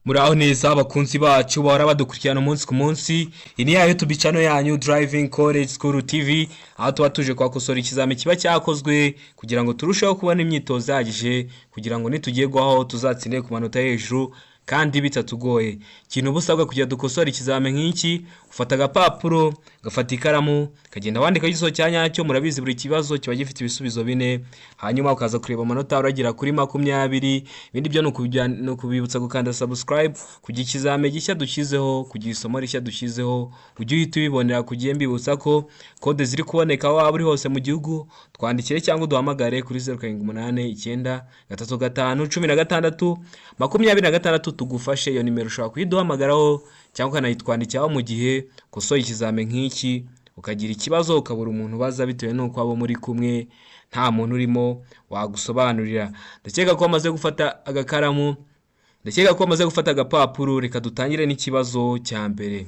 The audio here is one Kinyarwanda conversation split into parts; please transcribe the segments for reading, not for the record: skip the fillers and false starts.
Muraho neza abakunzi bacu bahora badukurikirana umunsi ku munsi. Iyi ni ya YouTube channel yanyu Driving College School TV, aho tuba tuje kwakosora ikizami kiba cyakozwe kugira ngo turusheho kubona imyitozo ihagije, kugira ngo nitugerwaho tuzatsinde ku manota hejuru kandi bitatugoye. Ikintu uba usabwa kugira dukosore ikizami nk'iki: ufata agapapuro, ugafata ikaramu, ukagenda wandika igisubizo cya nyacyo. Murabizi, buri kibazo kiba gifite ibisubizo bine, hanyuma ukaza kureba amanota uragera kuri 20. Ibindi byo ni ukubibutsa gukanda subscribe kugira ikizami gishya dushyizeho, kugira isomo rishya dushyizeho, ujye uhita ubibonera ku gihe. Mbibutsa ko kode ziri kuboneka aho waba uri hose mu gihugu. Twandikire cyangwa uduhamagare kuri 0789351626 tugufashe. Iyo nimero ushobora kuyiduhamagaraho cyangwa ukanayitwandikiraho mu gihe ukosoye ikizami nk'iki ukagira ikibazo, ukabura umuntu ubaza bitewe n'uko abo muri kumwe nta muntu urimo wagusobanurira. Ndakeka ko wamaze gufata agakaramu, ndakeka ko wamaze gufata agapapuro. Reka dutangire n'ikibazo cya mbere.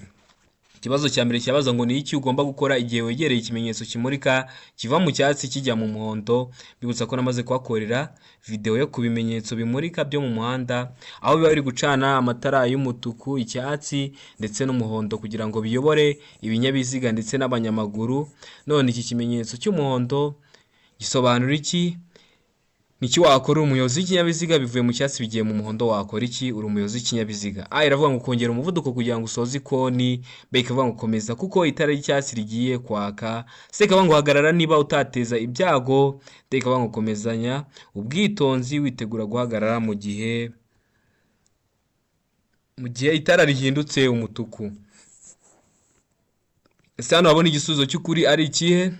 Ikibazo cya mbere kibaza ngo: ni iki ugomba gukora igihe wegereye ikimenyetso kimurika kiva mu cyatsi kijya mu muhondo? Bibutsa ko namaze kuhakorera video yo ku bimenyetso bimurika byo mu muhanda, aho biba biri gucana amatara y'umutuku, icyatsi ndetse n'umuhondo kugira ngo biyobore ibinyabiziga ndetse n'abanyamaguru. None iki kimenyetso cy'umuhondo gisobanura iki? Niki wakora umuyobozi w'ikinyabiziga, bivuye mu cyatsi bigiye mu muhondo, wakora iki uri umuyobozi w'ikinyabiziga? A iravuga ngo kongera umuvuduko kugira ngo usoze ikoni. B ikavuga ngo komeza kuko itara ry'icyatsi rigiye kwaka. C ikavuga ngo hagarara niba utateza ibyago. D ikavuga ngo komezanya ubwitonzi witegura guhagarara mu gihe itara rihindutse umutuku. Ese hano wabona igisubizo cy'ukuri ari ikihe?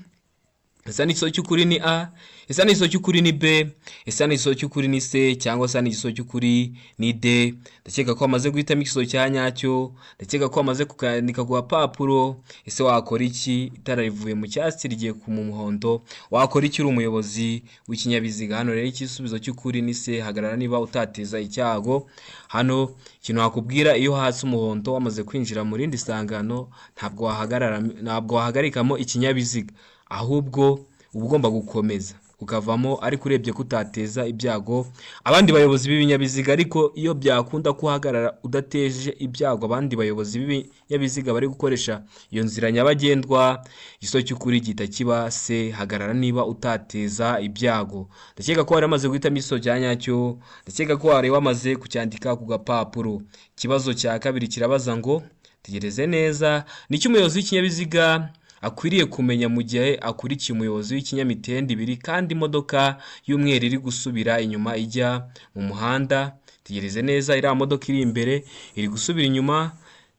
Ese igisubizo cy'ukuri ni A? Ese igisubizo cy'ukuri ni B? Ese igisubizo cy'ukuri ni C? Cyangwa se igisubizo cy'ukuri ni D? Ndakeka ko wamaze guhitamo igisubizo cya nyacyo, ndakeka ko wamaze kukandika ku gapapuro. Ese wakora iki? Itara rivuye mu cyatsi rigiye ku mu muhondo, wakora iki uri umuyobozi w'ikinyabiziga? Hano rero igisubizo cy'ukuri ni C, hagarara niba utateza icyago. Hano ikintu wakubwira, iyo hatse umuhondo wamaze kwinjira mu rindi sangano, ntabwo wahagarara, ntabwo wahagarikamo ikinyabiziga, ahubwo uba ugomba gukomeza ukavamo, ariko urebye ko utateza ibyago abandi bayobozi b'ibinyabiziga. Ariko iyo byakunda ko uhagarara udateje ibyago abandi bayobozi b'ibinyabiziga bari gukoresha iyo nzira nyabagendwa, igisubizo cy'ukuri gihita kiba C, hagarara niba utateza ibyago. Ndakeka ko wari wamaze guhitamo igisubizo cya nyacyo, ndakeka ko wari wamaze kucyandika ku gapapuro. Ikibazo cya kabiri kirabaza ngo, tegereze neza: nicyo umuyobozi w'ikinyabiziga akwiriye kumenya mu gihe akurikiye umuyobozi w'ikinyamitende ibiri kandi imodoka y'umweru iri gusubira inyuma ijya mu muhanda? Tegereze neza, iriya modoka iri imbere iri gusubira inyuma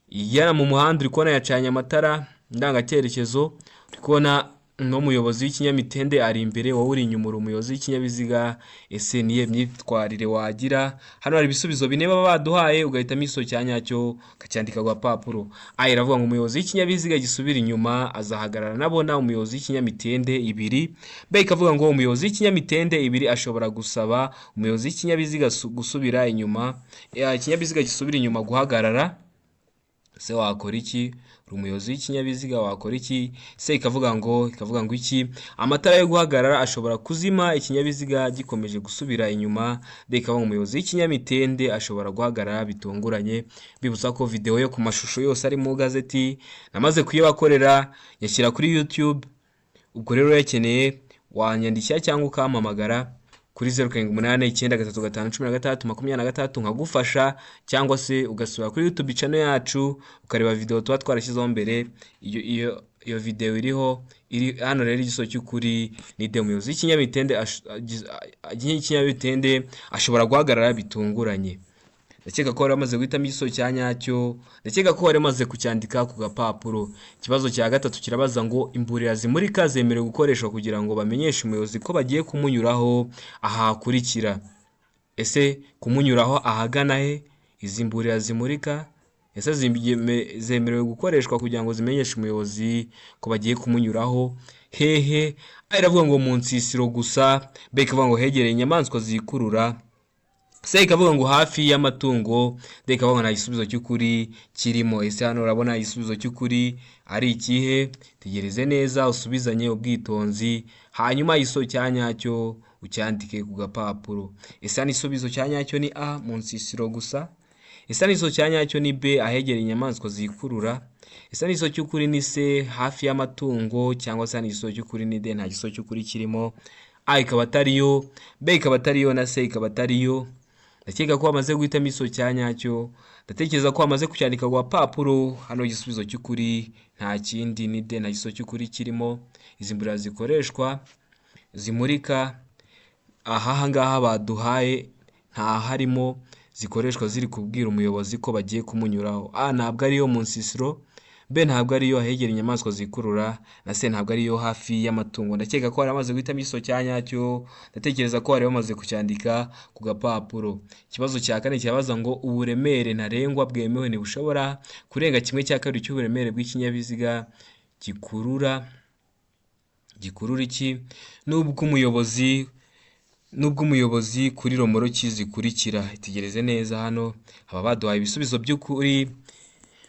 ijya mu muhanda, uri kubona yacanye amatara ndangacyerekezo, uri kubona n'umuyobozi w'ikinyamitende ari imbere, wowe uri inyuma, uri umuyobozi w'ikinyabiziga. Ese niyo myitwarire wagira? Hano hari ibisubizo bine baba baduhaye, ugahitamo igisubizo cya nyacyo ukacyandika ku gapapuro. A iravuga ngo umuyobozi w'ikinyabiziga gisubira inyuma azahagarara nabona umuyobozi w'ikinyamitende ibiri. B ikavuga ngo umuyobozi w'ikinyamitende ibiri ashobora gusaba umuyobozi w'ikinyabiziga gusubira inyuma, ikinyabiziga gisubira inyuma guhagarara. Ese wakora iki uri umuyobozi w'ikinyabiziga, wakora iki? Se ikavuga ngo iki? Amatara yo guhagarara ashobora kuzima ikinyabiziga gikomeje gusubira inyuma. D ikavuga ngo umuyobozi w'ikinyamitende ashobora guhagarara bitunguranye. Bibutsa ko video yo ku mashusho yose ari mu gazeti namaze kuyibakorera, nyashyira kuri YouTube. Ubwo rero uyakeneye wanyandikira cyangwa ukampamagara kuri 0789351626 nkagufasha, cyangwa se ugasura kuri YouTube channel yacu ukareba video tuba twarashyizeho mbere. Iyo video iriho iri hano. Rero igisubizo cy'ukuri ni D, umuyobozi w'ikinyamitende ashobora guhagarara bitunguranye. Ndakeka ko wari wamaze guhitamo igisubizo cya nyacyo, ndakeka ko wari wamaze kucyandika ku gapapuro. Ikibazo cya gatatu kirabaza ngo: imburira zimurika zemerewe gukoreshwa kugira ngo bamenyeshe umuyobozi ko bagiye kumunyuraho aha hakurikira. Ese kumunyuraho ahagana he? Izi mburira zimurika ese zemerewe gukoreshwa kugira ngo zimenyeshe umuyobozi ko bagiye kumunyuraho hehe? A iravuga ngo mu nsisiro gusa. B ikavuga ngo hegereye inyamaswa zikurura. C ikavuga ngo hafi y'amatungo. D ikavuga ngo nta gisubizo cy'ukuri kirimo. Ese hano urabona igisubizo cy'ukuri ari ikihe? Tegereze neza, usubizanye ubwitonzi, hanyuma igisubizo cya nyacyo ucyandike ku gapapuro. Ese hano igisubizo cya nyacyo ni A, mu nsisiro gusa? Ese igisubizo cya nyacyo ni B, ahegereye inyamaswa zikurura? Ese igisubizo cy'ukuri ni C, hafi y'amatungo? Cyangwa se igisubizo cy'ukuri ni D, nta gisubizo cy'ukuri kirimo? A ikaba atariyo, B ikaba atariyo na C ikaba atariyo. Ndakeka ko wamaze guhitamo igisubizo cya nyacyo. Ndatekereza ko wamaze kucyandika ku gapapuro. Hano igisubizo cy'ukuri nta kindi ni D, nta gisubizo cy'ukuri kirimo. Izi mburira zikoreshwa zimurika aha ngaha baduhaye nta harimo zikoreshwa ziri kubwira umuyobozi ko bagiye kumunyuraho. A ntabwo ariyo mu nsisiro, B ntabwo ariyo ahegera inyamaswa zikurura, na C ntabwo ariyo hafi y'amatungo. Ndakeka ko wari wamaze guhitamo igisubizo cya nyacyo. Ndatekereza ko wari wamaze kucyandika ku gapapuro. Ikibazo cya kane kirabaza ngo uburemere ntarengwa bwemewe ntibushobora kurenga 1/2 cy'uburemere bw'ikinyabiziga gikurura iki n'ubw'umuyobozi kuri romoroki zikurikira. Itegereze neza, hano haba baduhaye ibisubizo by'ukuri,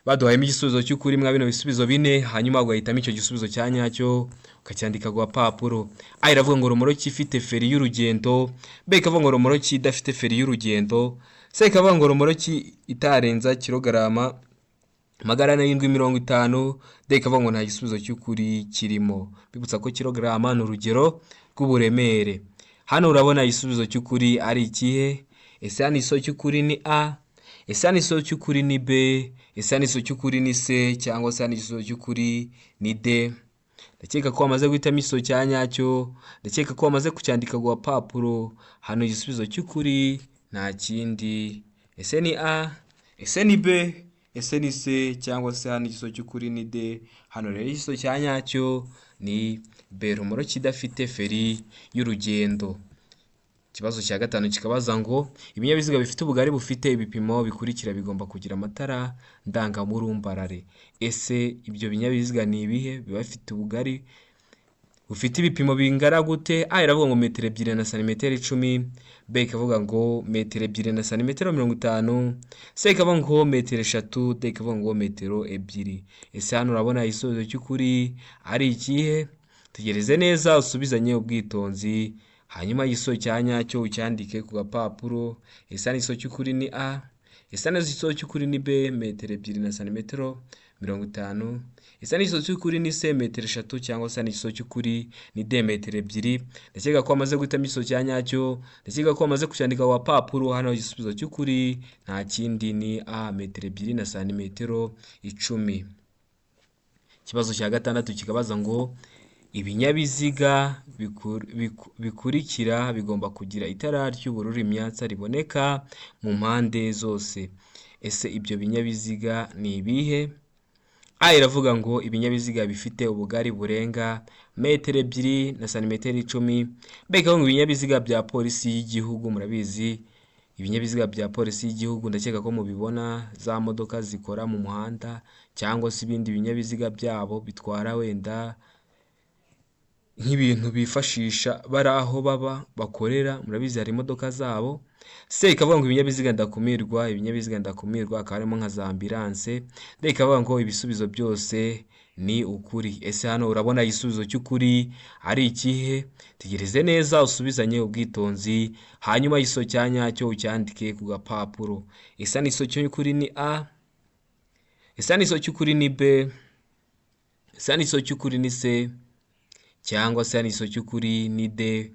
baduhayemo igisubizo cy'ukuri mwa bino bisubizo bine, hanyuma ugahitamo icyo gisubizo cya nyacyo ukacyandika ku gapapuro. A iravuga ngo romoroki ifite feri y'urugendo, B ikavuga ngo romoroki idafite feri y'urugendo, C ikavuga ngo romoroki itarenza kilogarama 750, D ikavuga ngo nta gisubizo cy'ukuri kirimo. Bibutsa ko kilogarama ni urugero rw'uburemere. Hano urabona igisubizo cy'ukuri ari ikihe? Ese hano igisubizo cy'ukuri ni A? Ese hano igisubizo cy'ukuri ni B? Ese hano igisubizo cy'ukuri ni C? Cyangwa se hano igisubizo cy'ukuri ni D? Ndakeka ko wamaze guhitamo igisubizo cya nyacyo. Ndakeka ko wamaze kucyandika ku gapapuro. Hano igisubizo cy'ukuri nta kindi. Ese ni A? Ese ni B? Ese ni C? Cyangwa se hano igisubizo cy'ukuri ni D? Hano rero igisubizo cya nyacyo ni B, romoroki idafite feri y'urugendo. Ikibazo cya gatanu kikabaza ngo ibinyabiziga bifite ubugari bufite ibipimo bikurikira bigomba kugira amatara ndangamurumbarare. Ese ibyo binyabiziga ni ibihe biba bifite ubugari bufite ibipimo bingana gute? A iravuga ngo metero 2 na santimetero 10, B ikavuga ngo metero 2 na santimetero 50, C ikavuga ngo metero 3, D ikavuga ngo metero 2. Ese hano urabona igisubizo cy'ukuri ari ikihe? Tegereze neza usubizanye ubwitonzi, hanyuma igisubizo cya nyacyo ucyandike ku gapapuro. Ese hano igisubizo cy'ukuri ni A? Ese hano igisubizo cy'ukuri ni B, metero 2 na santimetero 50? Ese hano igisubizo cy'ukuri ni C, metero 3? Cyangwa se hano igisubizo cy'ukuri ni D, metero 2? Ndakeka ko wamaze guhitamo igisubizo cya nyacyo. Ndakeka ko wamaze kucyandika ku gapapuro. Hano igisubizo cy'ukuri nta kindi ni A, metero 2 na santimetero 10. Ikibazo cya gatandatu kikabaza ngo ibinyabiziga bikurikira bigomba kugira itara ry'ubururu imyatsa riboneka mu mpande zose. Ese ibyo binyabiziga ni ibihe? A iravuga ngo ibinyabiziga bifite ubugari burenga metero 2 na santimetero 10, B ikavuga ngo ibinyabiziga bya polisi y'igihugu. Murabizi ibinyabiziga bya polisi y'igihugu, ndakeka ko mubibona, za modoka zikora mu muhanda cyangwa se ibindi binyabiziga byabo bitwara wenda nk'ibintu bifashisha bari aho baba bakorera, murabizi hari imodoka zabo. C ikavuga ngo ibinyabiziga ndakumirwa, ibinyabiziga ndakumirwa hakaba harimo nka za ambulance. D ikavuga ngo ibisubizo byose ni ukuri. Ese hano urabona igisubizo cy'ukuri ari ikihe? Tegereze neza usubizanye ubwitonzi, hanyuma igisubizo cya nyacyo ucyandike ku gapapuro. Ese hano igisubizo cy'ukuri ni A? Ese hano igisubizo cy'ukuri ni B? Ese hano igisubizo cy'ukuri ni C? Cyangwa se hano igisubizo cy'ukuri ni D?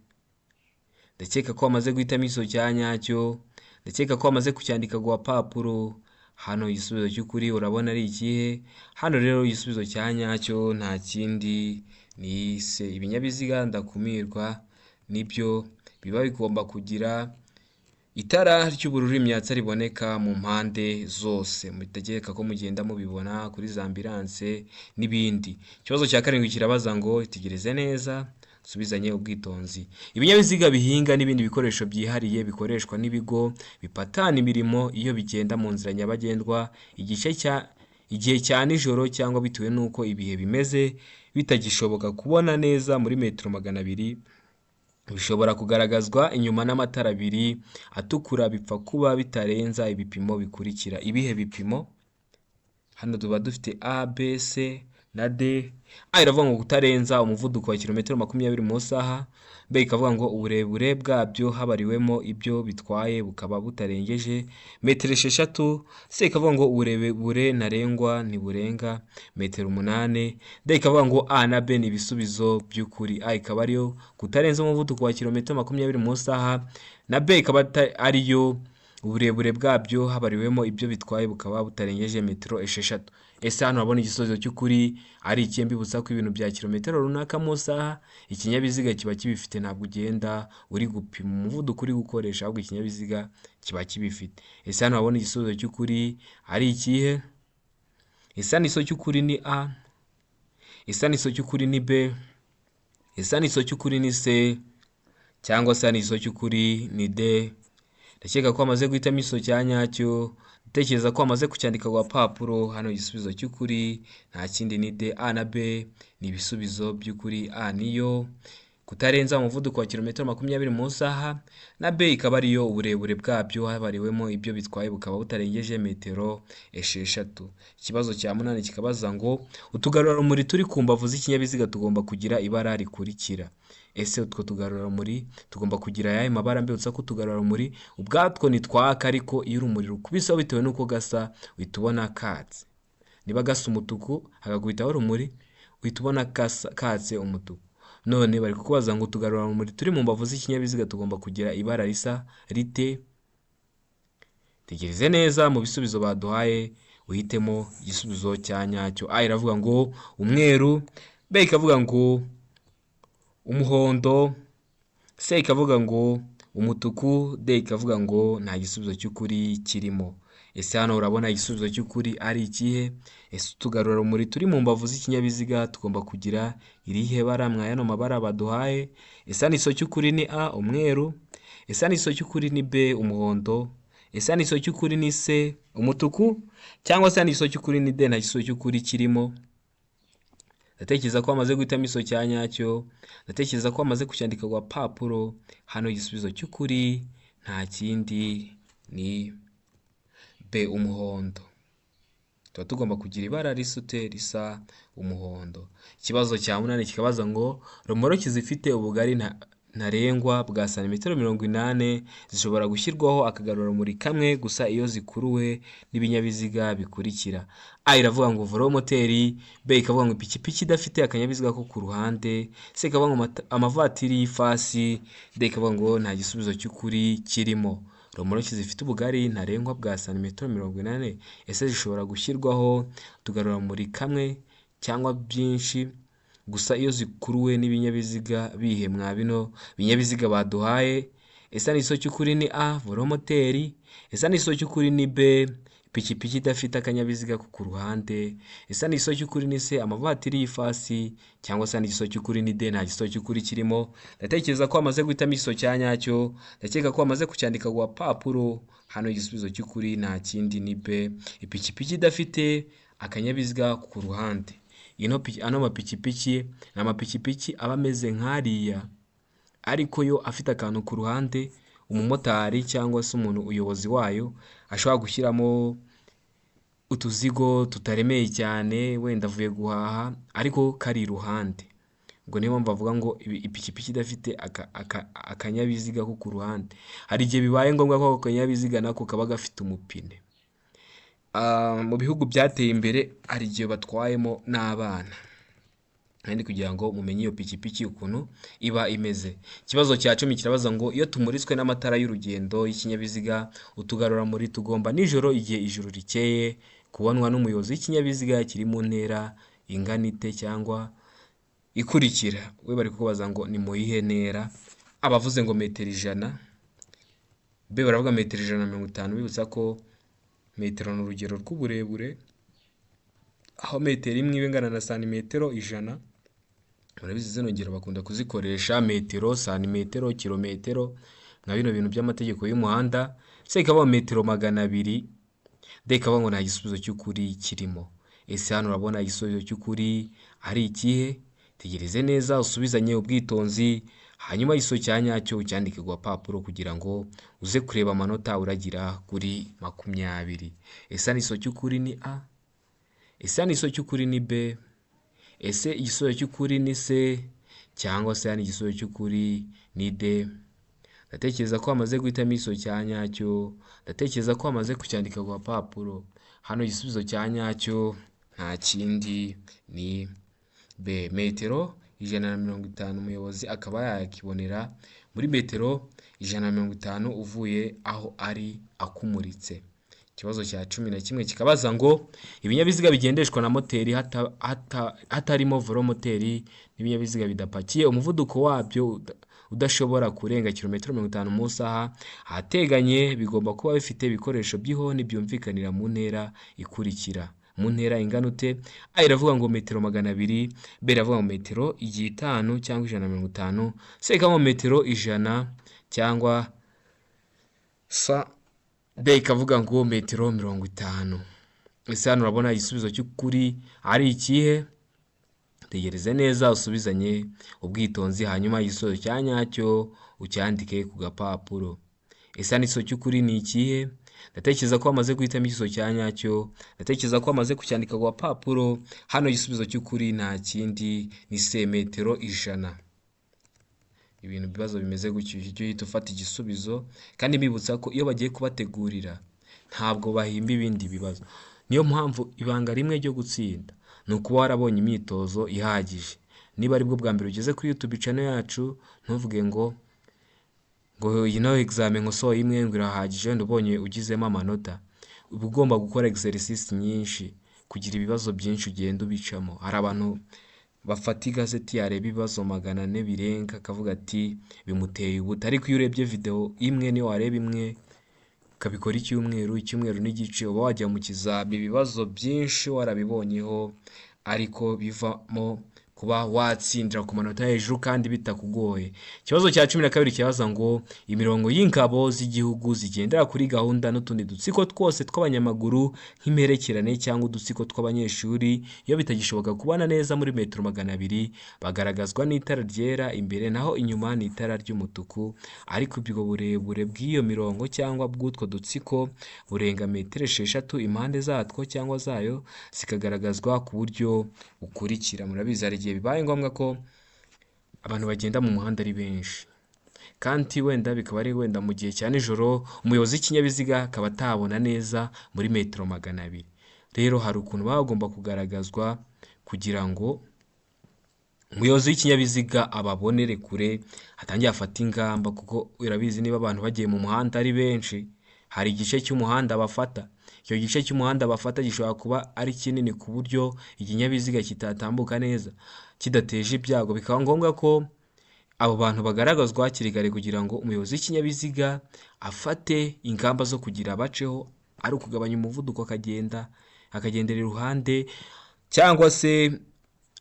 Ndakeka ko wamaze guhitamo igisubizo cya nyacyo. Ndakeka ko wamaze kucyandika ku gapapuro. Hano igisubizo cy'ukuri urabona ari ikihe? Hano rero igisubizo cya nyacyo nta kindi ni C. Ibinyabiziga ndakumirwa nibyo biba bigomba kugira itara ry'ubururu imyatsa riboneka mu mpande zose. Mutegeka ko mugenda mubibona kuri za ambulance n'ibindi. Ikibazo cya karindwi kirabaza ngo itegereze neza usubizanye ubwitonzi. Ibinyabiziga bihinga n'ibindi bikoresho byihariye bikoreshwa n'ibigo bipatana imirimo iyo bigenda mu nzira nyabagendwa igihe cya nijoro cyangwa bitewe n'uko ibihe bimeze bitagishoboka kubona neza muri metero 200, bishobora kugaragazwa inyuma n'amatara abiri atukura bipfa kuba bitarenza ibipimo bikurikira. Ibihe bipimo? Hano tuba dufite A, B, C na D. A iravuga ngo kutarenza umuvuduko wa kilometero 20 mu isaha, B ikavuga ngo uburebure bwabyo habariwemo ibyo bitwaye bukaba butarengeje metero 6, C ikavuga ngo uburebure ntarengwa ntiburenga metero 8, D ikavuga ngo A na B ni ibisubizo by'ukuri. A ikaba ariyo kutarenza umuvuduko wa kilometero 20 mu isaha, na B ikaba ariyo uburebure bwabyo habariwemo ibyo bitwaye bukaba butarengeje metero 6. Ese hano urabona igisubizo cy'ukuri ari ikihe? Mbibutsa ko ibintu bya kilometero runaka mu isaha ikinyabiziga kiba kibifite, ntabwo ugenda uri gupima umuvuduko uri gukoresha, ahubwo ikinyabiziga kiba kibifite. Ese hano urabona igisubizo cy'ukuri ari ikihe? Ese hano igisubizo cy'ukuri ni A, ese hano igisubizo cy'ukuri ni B, ese hano igisubizo cy'ukuri ni C, cyangwa se hano igisubizo cy'ukuri ni D? Ndakeka ko wamaze guhitamo igisubizo cya nyacyo, ndatekereza ko wamaze kucyandika ku gapapuro. Hano igisubizo cy'ukuri nta kindi ni D. A na B ni ibisubizo by'ukuri. A niyo kutarenza umuvuduko wa kilometero 20 mu isaha, na B ikaba ariyo uburebure bwabyo habariwemo ibyo bitwaye bukaba butarengeje metero 6. Ikibazo cya 8 kikabaza ngo utugarurarumuri turi ku mbavu z'ikinyabiziga tugomba kugira ibara rikurikira. Ese utwo tugarurarumuri tugomba kugira ayahe mabara? Mbibutsa ko utugarurarumuri ubwatwo ntitwaka, ariko iyo urumuri rukubiseho bitewe n'uko gasa uhita ubona katse. Niba gasa umutuku hagakubitaho urumuri uhita ubona katse umutuku. None bari kukubaza ngo utugarurarumuri turi mu mbavu z'ikinyabiziga tugomba kugira ibara risa rite? Tegereze neza mu bisubizo baduhaye uhitemo igisubizo cya nyacyo. A iravuga ngo umweru, B ikavuga ngo umuhondo, C ikavuga ngo umutuku, D ikavuga ngo nta gisubizo cy'ukuri kirimo. Ese hano urabona igisubizo cy'ukuri ari ikihe? Ese utugarurarumuri turi mu mbavu z'ikinyabiziga tugomba kugira irihe bara mwa yano mabara baduhaye? Ese hano igisubizo cy'ukuri ni A umweru, ese hano igisubizo cy'ukuri ni B umuhondo, ese hano igisubizo cy'ukuri ni C umutuku, cyangwa se hano igisubizo cy'ukuri ni D nta gisubizo cy'ukuri kirimo? Ndatekereza ko wamaze guhitamo igisubizo cya nyacyo, ndatekereza ko wamaze kucyandika ku gapapuro. Hano igisubizo cy'ukuri nta kindi ni B umuhondo. Tuba tugomba kugira ibara risute risa umuhondo. Ikibazo cya 8 kikabaza ngo romoroki zifite ubugari ntarengwa bwa santimetero 80 zishobora gushyirwaho akagarurarumuri kamwe gusa iyo zikuruwe n'ibinyabiziga bikurikira. A iravuga ngo velomoteri, B ikavuga ngo ipikipiki idafite akanyabiziga ko ku ruhande, C ikavuga ngo amavatiri y'ifasi, D ikavuga ngo nta gisubizo cy'ukuri kirimo. Romoroki zifite ubugari ntarengwa bwa santimetero 80 ese zishobora gushyirwaho utugarurarumuri kamwe cyangwa byinshi gusa iyo zikuruwe n'ibinyabiziga bihe mwa bino binyabiziga baduhaye? Ese hano igisubizo cy'ukuri ni A velomoteri, ese hano igisubizo cy'ukuri ni B ipikipiki idafite akanyabiziga ko ku ruhande, ese hano igisubizo cy'ukuri ni C amavatiri y'ifasi, cyangwa se hano igisubizo cy'ukuri ni D nta gisubizo cy'ukuri kirimo? Ndatekereza ko wamaze guhitamo igisubizo cya nyacyo, ndakeka ko wamaze kucyandika ku gapapuro. Hano igisubizo cy'ukuri nta kindi ni B ipikipiki idafite akanyabiziga ku ruhande. Ano mapikipiki ni amapikipiki aba ameze nk'ariya ariko yo afite akantu ku ruhande, umumotari cyangwa se umuntu uyobozi wayo ashobora gushyiramo utuzigo tutaremeye cyane, wenda avuye guhaha ariko kari iruhande. Ubwo niyo mpamvu bavuga ngo ipikipiki idafite akanyabiziga ko ku ruhande. Hari igihe bibaye ngombwa ko ako kanyabiziga nako kaba gafite umupine. Mu bihugu byateye imbere hari igihe batwayemo n'abana. Kandi kugira ngo mumenye iyo pikipiki ukuntu iba imeze. Ikibazo cya 10 kirabaza ngo iyo tumuritswe n'amatara y'urugendo y'ikinyabiziga, utugarurarumuri tugomba nijoro igihe ijuru rikeye kubonwa n'umuyobozi w'ikinyabiziga kiri mu ntera ingana ite cyangwa ikurikira. We bari kukubaza ngo ni mu yihe ntera? Abavuze ngo metero 100, B baravuga metero 150, bibutsa ko metero ni urugero rw'uburebure, aho metero imwe iba ingana na santimetero 100. Murabizi zino ngero bakunda kuzikoresha metero, santimetero, kilometero, nka bino bintu by'amategeko y'umuhanda. C ikavuga metero 200, D ikavuga ngo nta gisubizo cy'ukuri kirimo. Ese hano urabona igisubizo cy'ukuri ari ikihe? Tegereze neza usubizanye ubwitonzi, hanyuma igisubizo cya nyacyo ucyandike ku gapapuro kugira ngo uze kureba amanota uragira kuri 20. Ese hano igisubizo cy'ukuri ni A? Ese hano igisubizo cy'ukuri ni B? Ese igisubizo cy'ukuri ni C cyangwa se hano igisubizo cy'ukuri ni D? Ndatekereza ko wamaze guhitamo igisubizo cya nyacyo, ndatekereza ko wamaze kucyandika ku gapapuro. Hano igisubizo cya nyacyo nta kindi ni B, metero 150, umuyobozi akaba yakibonera muri metero 150 uvuye aho ari akumuritse. Ikibazo cya 11 kikabaza ngo ibinyabiziga bigendeshwa na moteri hatarimo velomoteri n'ibinyabiziga bidapakiye umuvuduko wabyo udashobora kurenga kilometero 50 mu isaha ahateganye bigomba kuba bifite ibikoresho by'ihoni byumvikanira mu ntera ikurikira. Mu ntera ingana ute? A iravuga ngo metero 200, B iravuga ngo metero 5 cyangwa 150, C ikavuga ngo metero 100 cyangwa D ikavuga ngo metero 50. Ese hano urabona igisubizo cy'ukuri ari ikihe? Tegereze neza usubizanye ubwitonzi, hanyuma igisubizo cya nyacyo ucyandike ku gapapuro. Ese hano igisubizo cy'ukuri ni ikihe? Ndatekereza ko wamaze guhitamo igisubizo cya nyacyo, ndatekereza ko wamaze kucyandika ku gapapuro. Hano igisubizo cy'ukuri nta kindi ni C, metero 100. Ibintu ibibazo bimeze gutyo ujye uhita ufata igisubizo, kandi mbibutsa ko iyo bagiye kubategurira ntabwo bahimba ibindi bibazo. Niyo mpamvu ibanga rimwe ryo gutsinda ni ukuba warabonye imyitozo ihagije. Niba aribwo bwa mbere ugeze kuri YouTube channel yacu, ntuvuge ngo iyi no examen nkosoye imwe ngo irahagije, wenda ubonye ugizemo amanota. Uba ugomba gukora exercice nyinshi kugira ibibazo byinshi ugenda ubicamo. Hari abantu bafata igazeti yareba ibibazo 400 birenga akavuga ati bimuteye ubute, ariko iyo urebye video imwe, niyo wareba imwe ukabikora icyumweru, icyumweru n'igice, uba wajya mu kizami ibibazo byinshi warabibonyeho, ariko bivamo kuba watsindira ku manota hejuru kandi bitakugoye. Ikibazo cya 12 kibaza ngo imirongo y'ingabo z'igihugu zigendera kuri gahunda n'utundi dutsiko twose tw'abanyamaguru nk'imperekerane cyangwa udutsiko tw'abanyeshuri, iyo bitagishoboka kubona neza muri metero 200, bagaragazwa n'itara ryera imbere naho inyuma ni itara ry'umutuku, ariko ubwo burebure bw'iyo mirongo cyangwa bw'utwo dutsiko burenga metero 6, impande zatwo cyangwa zayo zikagaragazwa ku buryo bukurikira. Murabizi hari igihe bibaye ngombwa ko abantu bagenda mu muhanda ari benshi, kandi wenda bikaba ari wenda mu gihe cya nijoro, umuyobozi w'ikinyabiziga akaba atabona neza muri metero 200. Rero hari ukuntu baba bagomba kugaragazwa kugira ngo umuyobozi w'ikinyabiziga ababonere kure, atangire afate ingamba, kuko urabizi niba abantu bagiye mu muhanda ari benshi, hari igice cy'umuhanda bafata. Icyo gice cy'umuhanda bafata gishobora kuba ari kinini ku buryo ikinyabiziga kitatambuka neza kidateje ibyago, bikaba ngombwa ko abo bantu bagaragazwa hakiri kare kugira ngo umuyobozi w'ikinyabiziga afate ingamba zo kugira abaceho, ari ukugabanya umuvuduko akagenda akagendera iruhande, cyangwa se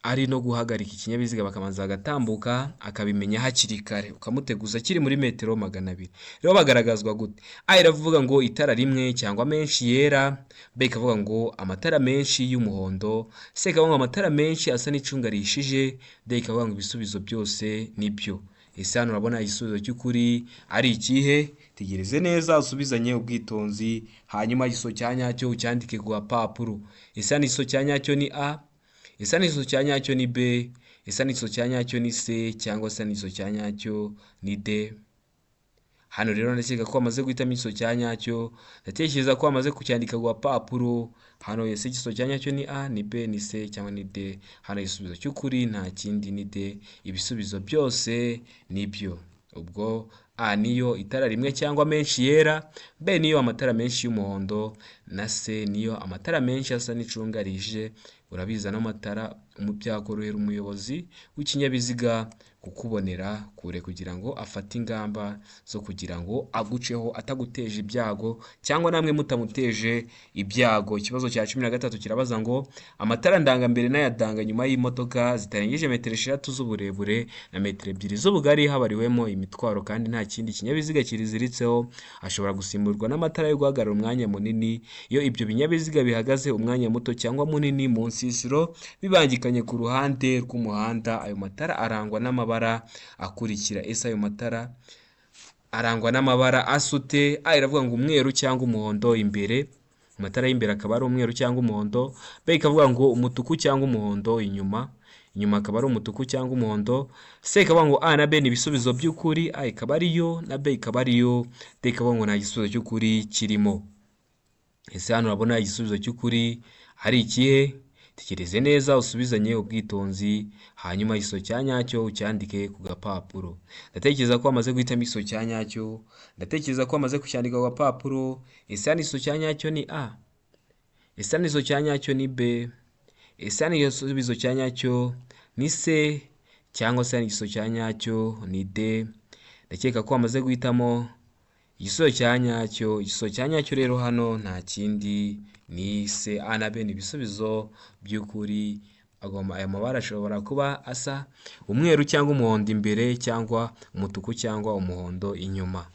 ari no guhagarika ikinyabiziga bakabanza bagatambuka, akabimenya hakiri kare, ukamuteguza akiri muri metero 200. Rero bagaragazwa gute? A iravuga ngo itara rimwe cyangwa menshi yera, B ikavuga ngo amatara menshi y'umuhondo, C ikavuga ngo amatara menshi asa n'icunga rihishije, D ikavuga ngo ibisubizo byose nibyo. Ese hano urabona igisubizo cy'ukuri ari ikihe? Tegereze neza usubizanye ubwitonzi, hanyuma igisubizo cya nyacyo ucyandike ku gapapuro. Ese hano igisubizo cya nyacyo ni A? Ese hano igisubizo cya nyacyo ni B? Ese hano igisubizo cya nyacyo ni C cyangwa se hano igisubizo cya nyacyo ni D? Hano rero ndakeka ko wamaze guhitamo igisubizo cya nyacyo, ndatekereza ko wamaze kucyandika ku gapapuro. Hano ese igisubizo cya nyacyo ni A, ni B, ni C cyangwa ni D? Hano igisubizo cy'ukuri nta kindi ni D, ibisubizo byose nibyo. Ubwo A niyo itara rimwe cyangwa menshi yera, B niyo amatara menshi y'umuhondo, na C niyo amatara menshi asa n'icunga rihishije. Urabizi ano matara byakorohera umuyobozi w'ikinyabiziga kukubonera kure kugira ngo afate ingamba zo kugira ngo aguceho ataguteje ibyago cyangwa namwe mutamuteje ibyago. Ikibazo cya 13 kirabaza ngo amatara ndangambere n'ayadanga nyuma y'imodoka zitarengeje metero 6 z'uburebure na metero 2 z'ubugari habariwemo imitwaro kandi nta kindi kinyabiziga kiriziritseho, ashobora gusimburwa n'amatara yo guhagarara umwanya munini iyo ibyo binyabiziga bihagaze umwanya muto cyangwa munini mu nsisiro bibangikanye ku ruhande rw'umuhanda. Ayo matara arangwa n'amabara akurikira. Ese ayo matara arangwa n'amabara asute? A iravuga ngo umweru cyangwa umuhondo imbere, amatara y'imbere akaba ari umweru cyangwa umuhondo. B ikavuga ngo umutuku cyangwa umuhondo inyuma. inyuma akaba ari umutuku cyangwa umuhondo. C ikavuga ngo A na B ni ibisubizo by'ukuri, A ikaba ariyo na B ikaba ariyo, D ikavuga ngo nta gisubizo cy'ukuri kirimo. Ese hano urabona igisubizo cy'ukuri ari ikihe? Tekereze neza usubizanye ubwitonzi, hanyuma igisubizo cya nyacyo ucyandike ku gapapuro. Ndatekereza ko wamaze guhitamo igisubizo cya nyacyo, ndatekereza ko wamaze kucyandika ku gapapuro. Ese hano igisubizo cya nyacyo ni A? Ese hano igisubizo cya nyacyo ni B? Ese hano igisubizo cya nyacyo ni C? Cyangwa se hano igisubizo cya nyacyo ni D? Ndakeka ko wamaze guhitamo igisubizo cya nyacyo. Igisubizo cya nyacyo rero hano nta kindi ni C. A na B ni ibisubizo by'ukuri. Aya mabara ashobora kuba asa umweru cyangwa umuhondo imbere, cyangwa umutuku cyangwa umuhondo inyuma.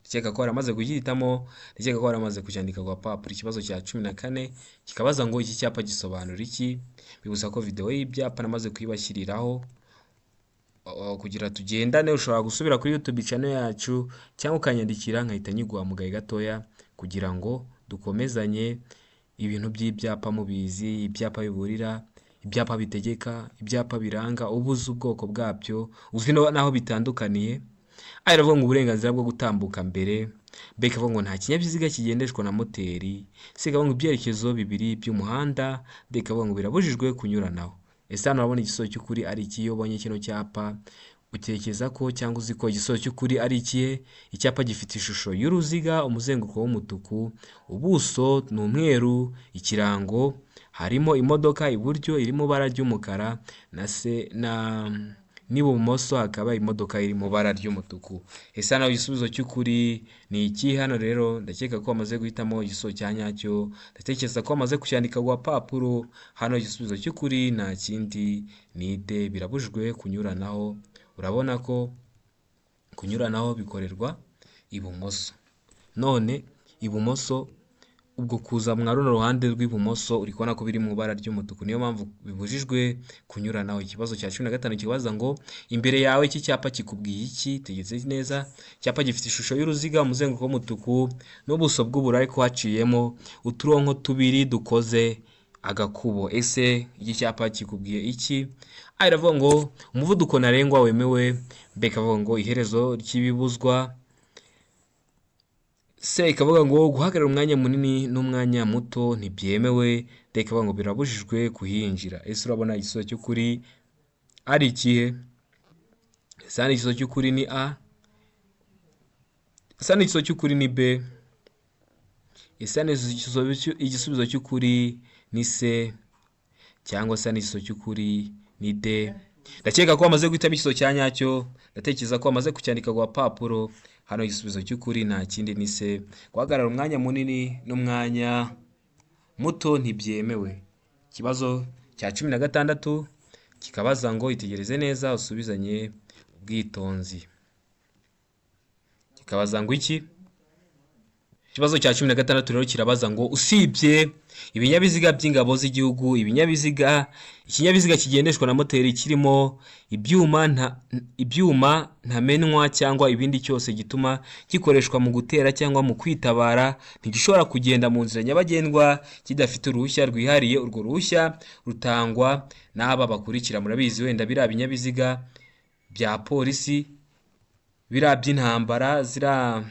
Ndakeka ko waramaze kugihitamo, ndakeka ko waramaze kucyandika ku gapapuro. Ikibazo cya 14 kikabaza ngo iki cyapa gisobanura iki? Bibutsa ko video y'ibyapa namaze kuyibashyiriraho kugira tugendane. Ushobora gusubira kuri YouTube channel yacu cyangwa ukanyandikira nkahita nyiguha mu gahe gatoya kugira ngo dukomezanye ibintu by'ibyapa mubizi, ibyapa biburira, ibyapa bitegeka, ibyapa biranga, uba uzi ubwoko bwabyo, uzi n'aho bitandukaniye. A iravuga ngo uburenganzira bwo gutambuka mbere, B ikavuga ngo nta kinyabiziga kigendeshwa na moteri, C ikavuga ngo ibyerekezo bibiri by'umuhanda, D ikavuga ngo birabujijwe kunyuranaho. Ese hano urabona igisubizo cy'ukuri ari iki? Iyo ubonye kino cyapa utekereza ko cyangwa uzi ko igisubizo cy'ukuri ari ikihe? Icyapa gifite ishusho y'uruziga, umuzenguruko w'umutuku, ubuso ni umweru, ikirango harimo imodoka iburyo iri mu ibara ry'umukara na se na n'ibumoso hakaba imodoka iri mu ibara ry'umutuku. Ese hano igisubizo cy'ukuri ni iki? Hano rero ndakeka ko wamaze guhitamo igisubizo cya nyacyo, ndatekereza ko wamaze kucyandika ku gapapuro. Hano igisubizo cy'ukuri nta kindi ni D, birabujijwe kunyuranaho. Urabona ko kunyuranaho bikorerwa ibumoso. None ibumoso ubwo kuza mwa runo ruhande rw'ibumoso uri kubona ko biri mu ibara ry'umutuku, niyo mpamvu bibujijwe kunyuranaho. Ikibazo cya 15 kibaza ngo imbere yawe iki cyapa kikubwiye iki? Tegetse neza. Icyapa gifite ishusho y'uruziga, umuzenguruko w'umutuku n'ubuso bw'ubururu, ariko haciyemo uturongo tubiri dukoze agakubo. Ese iki cyapa kikubwiye iki? A iravuga ngo umuvuduko ntarengwa wemewe, B ikavuga ngo iherezo ry'ibibuzwa, C ikavuga ngo guhagarara umwanya munini n'umwanya muto ntibyemewe, D ikavuga ngo birabujijwe kuhinjira. Ese urabona igisubizo cy'ukuri ari ikihe? Ese hano igisubizo cy'ukuri ni A? Ese hano igisubizo cy'ukuri ni B? Ese hano igisubizo cy'ukuri ni C? Cyangwa se hano igisubizo cy'ukuri ni D? Ndakeka ko wamaze guhitamo igisubizo cya nyacyo, ndatekereza ko wamaze kucyandika ku gapapuro. Hano igisubizo cy'ukuri nta kindi ni C. Guhagarara umwanya munini n'umwanya muto ntibyemewe. Ikibazo cya 16 kikabaza ngo itegereze neza usubizanye ubwitonzi. Kikabaza ngo iki? Ikibazo cya 16 rero kirabaza ngo usibye ibinyabiziga by'ingabo z'igihugu, ikinyabiziga kigendeshwa na moteri kirimo ibyuma ntamenwa cyangwa ibindi cyose gituma gikoreshwa mu gutera cyangwa mu kwitabara ntigishobora kugenda mu nzira nyabagendwa kidafite uruhushya rwihariye. Urwo ruhushya rutangwa n'aba bakurikira. Murabizi wenda biriya binyabiziga bya polisi, biriya by'intambara, ziriya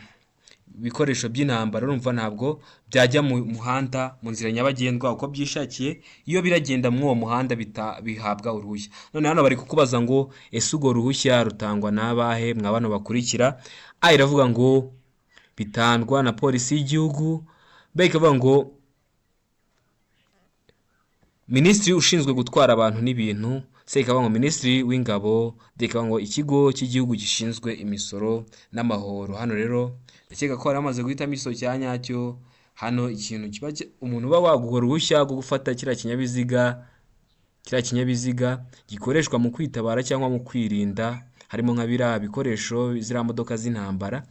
ibikoresho by'intambara, urumva ntabwo byajya mu muhanda mu nzira nyabagendwa uko byishakiye. Iyo biragenda muri uwo muhanda bihabwa uruhushya. None hano bari kukubaza ngo ese urwo ruhushya rutangwa n'abahe mwa bano bakurikira? A iravuga ngo bitangwa na polisi y'igihugu, B ikavuga ngo minisitiri ushinzwe gutwara abantu n'ibintu, C ikavuga ngo minisitiri w'ingabo, D ikavuga ngo ikigo cy'igihugu gishinzwe imisoro n'amahoro. Hano rero ndakeka ko bari bamaze guhitamo igisubizo cya nyacyo. Hano ikintu kiba umuntu uba waguha uruhushya rwo gufata kiriya kinyabiziga gikoreshwa mu kwitabara cyangwa mu kwirinda, harimo nka biriya bikoresho, ziriya modoka z'intambara,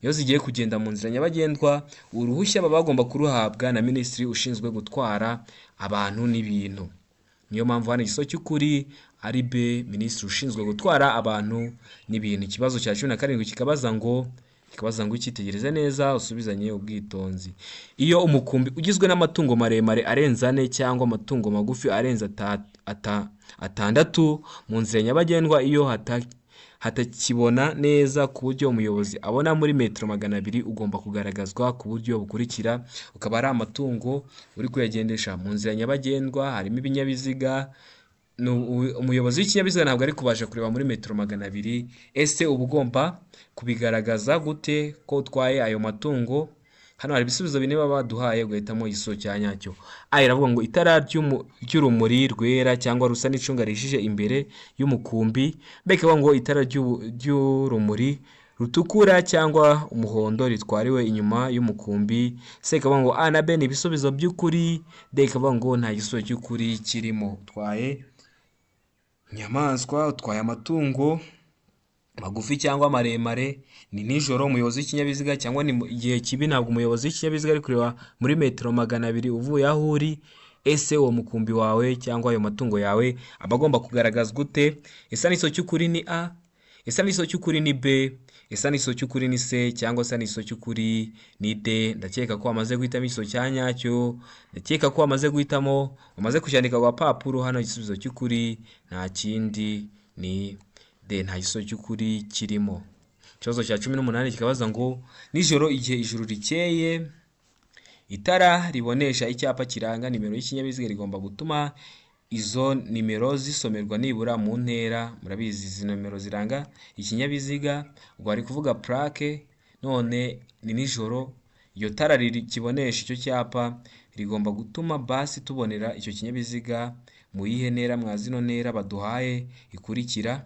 iyo zigiye kugenda mu nzira nyabagendwa, uruhushya baba bagomba kuruhabwa na minisitiri ushinzwe gutwara abantu n'ibintu. Niyo mpamvu hano igisubizo cy'ukuri ari B, minisitiri ushinzwe gutwara abantu n'ibintu. Ikibazo cya 17 kikabaza ngo Ikabaza ngo icyitegereze neza, usubizanye ubwitonzi. Iyo umukumbi ugizwe n'amatungo maremare arenze ane cyangwa amatungo magufi arenze atandatu mu nzira nyabagendwa, iyo hatakibona neza ku buryo umuyobozi abona muri metero 200, ugomba kugaragazwa ku buryo bukurikira. Ukaba ari amatungo uri kuyagendesha mu nzira nyabagendwa, harimo ibinyabiziga, umuyobozi w'ikinyabiziga ntabwo ari kubasha kureba muri metero 200. Ese uba ugomba kubigaragaza gute ko utwaye ayo matungo? Hano hari ibisubizo bine baba baduhaye, ugahitamo igisubizo cya nyacyo. A iravuga ngo itara ry'urumuri rwera cyangwa rusa n'icunga rihishije imbere y'umukumbi. B ikavuga ngo itara ry'urumuri rutukura cyangwa umuhondo ritwariwe inyuma y'umukumbi. C ikavuga ngo A na B ni ibisubizo by'ukuri. D ikavuga ngo nta gisubizo cy'ukuri kirimo. Utwaye inyamaswa, utwaye amatungo magufi cyangwa maremare, ni nijoro, umuyobozi w'ikinyabiziga cyangwa ni igihe kibi, ntabwo umuyobozi w'ikinyabiziga ari kureba muri metero 200 uvuye aho uri. Ese uwo mukumbi wawe cyangwa ayo matungo yawe aba agomba kugaragazwa gute? Ese igisubizo cy'ukuri ni A, ese igisubizo cy'ukuri ni B, ese igisubizo cy'ukuri ni C, cyangwa se igisubizo cy'ukuri ni D? Ndakeka ko wamaze guhitamo igisubizo cya nyacyo, ndakeka ko wamaze guhitamo, wamaze kucyandika ku gapapuro. Hano igisubizo cy'ukuri nta kindi ni D, nta gisubizo cy'ukuri kirimo. Ikibazo cya 18 kikabaza ngo nijoro igihe ijuru rikeye, itara ribonesha icyapa kiranga nimero y'ikinyabiziga rigomba gutuma izo nimero zisomerwa nibura mu ntera. Murabizi izi nomero ziranga ikinyabiziga, ubwo bari kuvuga plaque. None ni nijoro, iryo tara rikibonesha icyo cyapa rigomba gutuma basi tubonera icyo kinyabiziga mu yihe ntera mwa zino ntera baduhaye ikurikira?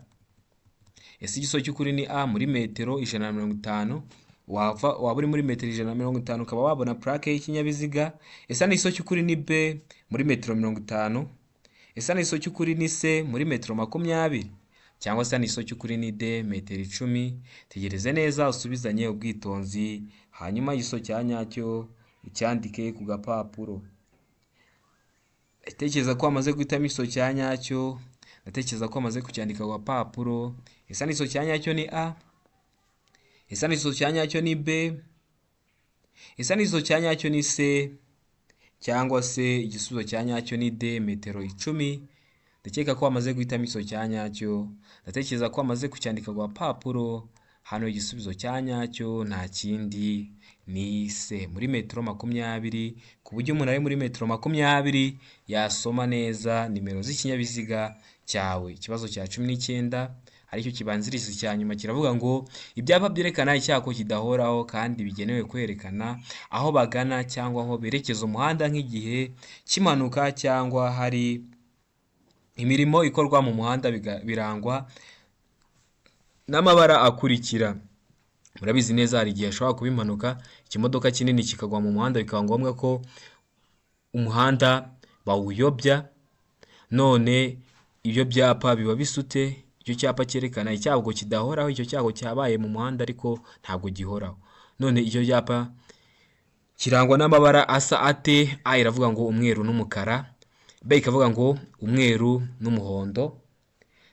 Ese igisubizo cy'ukuri ni A, muri metero 150, wava waba uri muri metero 150 ukaba wabona plaque y'ikinyabiziga? Ese igisubizo cy'ukuri ni B, muri metero 50? Ese igisubizo cy'ukuri ni C, muri metero 20? Cyangwa se igisubizo cy'ukuri ni D, metero 10? Tegereze neza, usubizanye ubwitonzi, hanyuma igisubizo cya nyacyo ucyandike ku gapapuro. Ndatekereza ko wamaze guhitamo igisubizo cya nyacyo, ndatekereza ko wamaze kucyandika ku gapapuro. Ese igisubizo cya nyacyo ni A, ese igisubizo cya nyacyo ni B, ese igisubizo cya nyacyo ni C, cyangwa se igisubizo cya nyacyo ni D, metero 10? Ndakeka ko wamaze guhitamo igisubizo cya nyacyo, ndatekereza ko wamaze kucyandika ku gapapuro. Hano igisubizo cya nyacyo nta kindi ni C, muri metero 20, ku buryo umuntu ari muri metero 20 yasoma neza nimero z'ikinyabiziga cyawe. Ikibazo cya 19 aricyo kibanziriza icya nyuma kiravuga ngo ibyapa byerekana icyago kidahoraho kandi bigenewe kwerekana aho bagana cyangwa aho berekeza umuhanda nk'igihe cy'impanuka cyangwa hari imirimo ikorwa mu muhanda birangwa n'amabara akurikira. Murabizi neza, hari igihe hashobora kuba impanuka, ikimodoka kinini kikagwa mu muhanda, bikaba ngombwa ko umuhanda bawuyobya. None ibyo byapa biba bisute? Icyo cyapa cyerekana icyago kidahoraho, icyo cyago cyabaye mu muhanda ariko ntabwo gihoraho. None icyo cyapa kirangwa n'amabara asa ate? A iravuga ngo umweru n'umukara, B ikavuga ngo umweru n'umuhondo,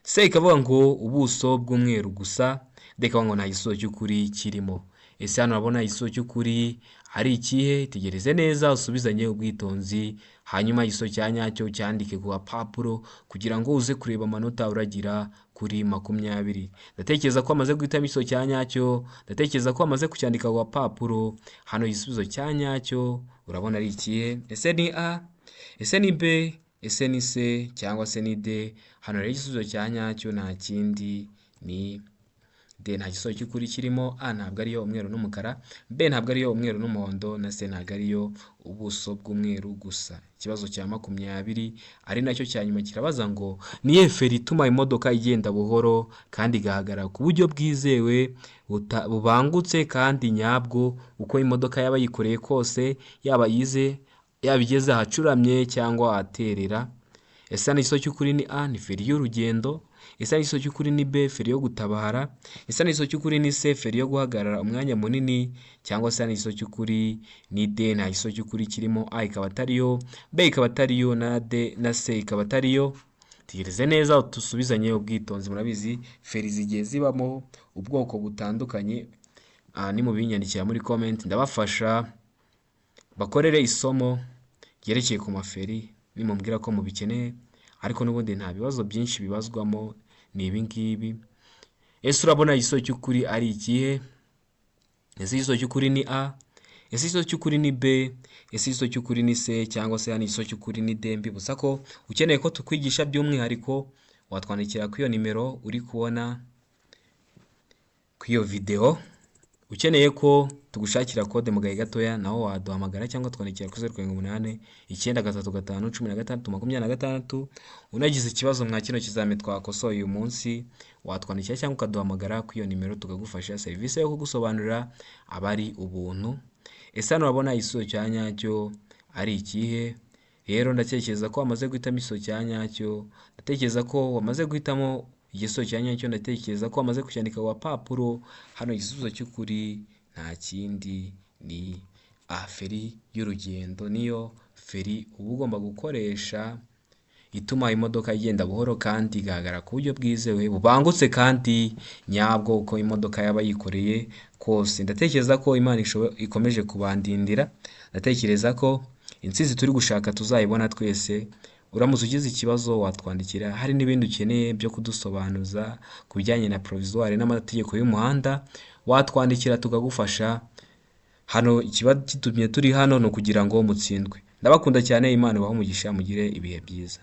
C ikavuga ngo ubuso bw'umweru gusa, D ikavuga ngo nta gisubizo cy'ukuri kirimo. Ese hano urabona igisubizo cy'ukuri ari ikihe? Tegereze neza, usubizanye ubwitonzi, hanyuma igisubizo cya nyacyo cyandike ku gapapuro kugira ngo uze kureba amanota uragira kuri 20. Ndatekereza ko wamaze guhitamo igisubizo cya nyacyo, ndatekereza ko wamaze kucyandika ku gapapuro. Hano igisubizo cya nyacyo urabona ari ikihe? Ese ni A, ese ni B, ese ni C, cyangwa se ni D? Hano rero igisubizo cya nyacyo nta kindi ni D, nta gisubizo cy'ukuri kirimo. A ntabwo ariyo, umweru n'umukara, B ntabwo ariyo, umweru n'umuhondo, na C ntabwo ariyo, ubuso bw'umweru gusa. Ikibazo cya 20 ari nacyo cya nyuma kirabaza ngo ni iyihe feri ituma imodoka igenda buhoro kandi igahagarara ku buryo bwizewe, bubangutse kandi nyabwo, uko imodoka yaba yikoreye kose, yaba ize yaba igeze ahacuramye cyangwa ahaterera? Ese hano igisubizo cy'ukuri ni A, ni feri y'urugendo? Ese hano igisubizo cy'ukuri ni B, feri yo gutabara? Ese hano igisubizo cy'ukuri ni C, feri yo guhagarara umwanya munini? Cyangwa se hano igisubizo cy'ukuri ni D, nta gisubizo cy'ukuri kirimo? A ikaba atariyo, B ikaba atariyo, na D na C ikaba atariyo. Tegereze neza, dusubizanye ubwitonzi. Murabizi feri zigiye zibamo ubwoko butandukanye. Nimubinyandikira muri comment ndabafasha bakorere isomo ryerekeye ku maferi nimumbwira ko mubikeneye, ariko n'ubundi nta bibazo byinshi bibazwamo, ni ibi ngibi. Ese urabona igisubizo cy'ukuri ari ikihe? Ese igisubizo cy'ukuri ni A? Ese igisubizo cy'ukuri ni B? Ese igisubizo cy'ukuri ni C? Cyangwa se hano igisubizo cy'ukuri ni D? Mbibutsa ko ukeneye ko tukwigisha by'umwihariko watwandikira kuri iyo nimero uri kubona kuri iyo videwo. Ukeneye ko tugushakira kode mu gahe gatoya naho waduhamagara cyangwa twandikira kuri 0789351626. Unagize ikibazo mwa kino kizami twakosoye uyu munsi watwandikira cyangwa ukaduhamagara kuri iyo nimero tukagufasha. Serivisi yo kugusobanurira aba ari ubuntu. Ese hano urabona igisubizo cya nyacyo ari ikihe? Rero ndatekereza ko wamaze guhitamo igisubizo cya nyacyo, ndatekereza ko wamaze guhitamo igisubizo cya nyacyo, ndatekereza ko wamaze kucyandika ku gapapuro. Hano igisubizo cy'ukuri nta kindi ni A, feri y'urugendo niyo feri uba ugomba gukoresha ituma imodoka igenda buhoro kandi igahagarara ku buryo bwizewe bubangutse kandi nyabwo uko imodoka yaba yikoreye kose. Ndatekereza ko Imana ikomeje kubandindira, ndatekereza ko intsinzi turi gushaka tuzayibona twese. Uramutse ugize ikibazo watwandikira, hari n'ibindi ukeneye byo kudusobanuza ku bijyanye na provisoire n'amategeko y'umuhanda watwandikira tukagufasha. Hano ikiba gitumye turi hano ni ukugira ngo mutsindwe. Ndabakunda cyane, Imana ibahe umugisha, mugire ibihe byiza.